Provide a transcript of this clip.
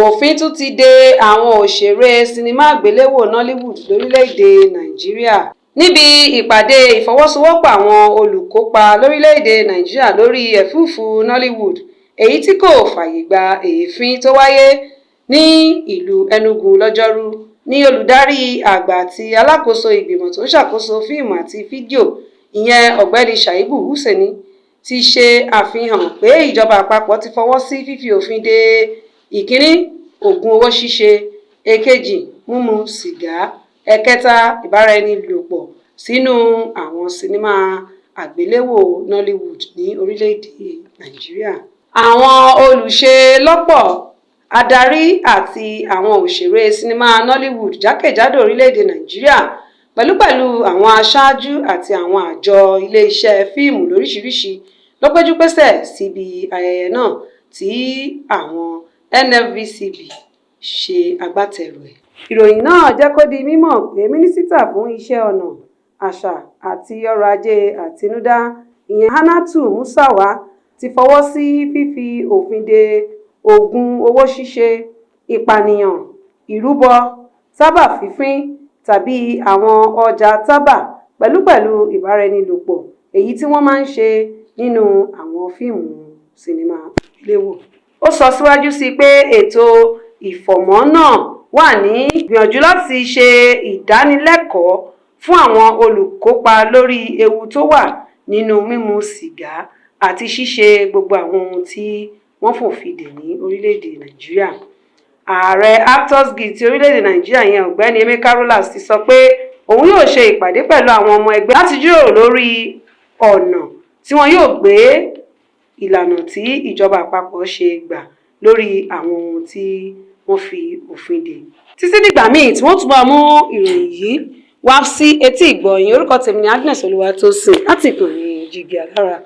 Òfin tún ti de àwọn òṣèré sinimá àgbéléwò Nollywood lórílẹ̀-èdè Nàìjíríà. Níbi ìpàdé ìfọwọ́sowọ́pọ̀ àwọn olùkópa lórílẹ̀-èdè Nàìjíríà lórí ẹ̀fúùfù Nollywood èyí tí kò fààyè gba èéfín tó wáyé ní ìlú Enugu lọ́jọ́rú ní olùdarí àgbà àti alákòóso ìgbìmọ̀ tó ń ṣàkóso fíìmù àti fídíò, ìyẹn Ọ̀gbẹ́ni Shaib Hussaini, ti ṣe àfihàn pé ìjọba àpapọ̀ ti fọwọ́ sí fífi òfin de: ìkíní, oògùn owó ṣíṣe; èkejì, mímu sìgá; ẹ̀kẹta, ìbáraẹnilòpọ̀ sínú àwọn sinimá àgbéléwò Nollywood ní orílẹ̀-èdè Nàìjíríà. Àwọn olùṣelọpọ̀, adarí àti àwọn òṣèré sinimá Nollywood jákèjádò orílẹ̀-èdè Nàìjíríà pẹ̀lúpẹ̀lú àwọn aṣáájú àti àwọn àjọ ilé-iṣẹ́ fíìmù lóríṣiríṣi ló péjú-pésẹ̀ síbi ayẹyẹ náà tí àwọn NFVCB ṣe agbátẹrù ẹ̀. Ìròyìn náà jẹ́ kó di mímọ̀ pé Mínísítà fún Iṣẹ́ Ọnà, Àṣà àti Ọrọ̀ Ajé Àtinúdá, ìyẹn Hannatu Musawa, ti fọwọ́ sí fífi òfin de oògùn owó ṣíṣe, ìpànìyàn, ìrúbọ, tábà fínfín tàbí àwọn ọjà tábà pẹ̀lúpẹ̀lú ìbáraẹnilòpọ̀ èyí tí wọ́n máa ń ṣe nínú àwọn fíìmù sinimá àgbéléwò. Ó sọ síwájú sí i pé ètò ìfọ̀mọ́ náà wà ní ìgbìyànjú láti ṣe ìdánilẹ́kọ̀ọ́ fún àwọn olùkópa lórí ewu tó wà nínú mímu sìgá àti ṣíṣe gbogbo àwọn ohun tí wọ́n fòfin dè ní orílẹ̀-èdè Nàìjíríà. Ààrẹ Actors Guild ti orílẹ̀-èdè Nàìjíríà, ìyẹn Ọ̀gbẹ́ni Emeka Rollas, ti sọ pé òun yóò ṣe ìpàdé pẹ̀lú àwọn ọmọ ẹgbẹ́ láti jíròrò lórí ọ̀nà tí wọn yóò gbé ìlànà tí ìjọba àpapọ̀ ṣe gbà lórí àwọn ohun tí wọ́n fi òfin dè. Títí dìgbà míì tí wọ́n tún máa mú ìròyìn yìí wá sí etí ìgbọ́ yín, orúkọ tèmi ni Agnes Olúwatósìn láti ìkànnì Jígí Alára.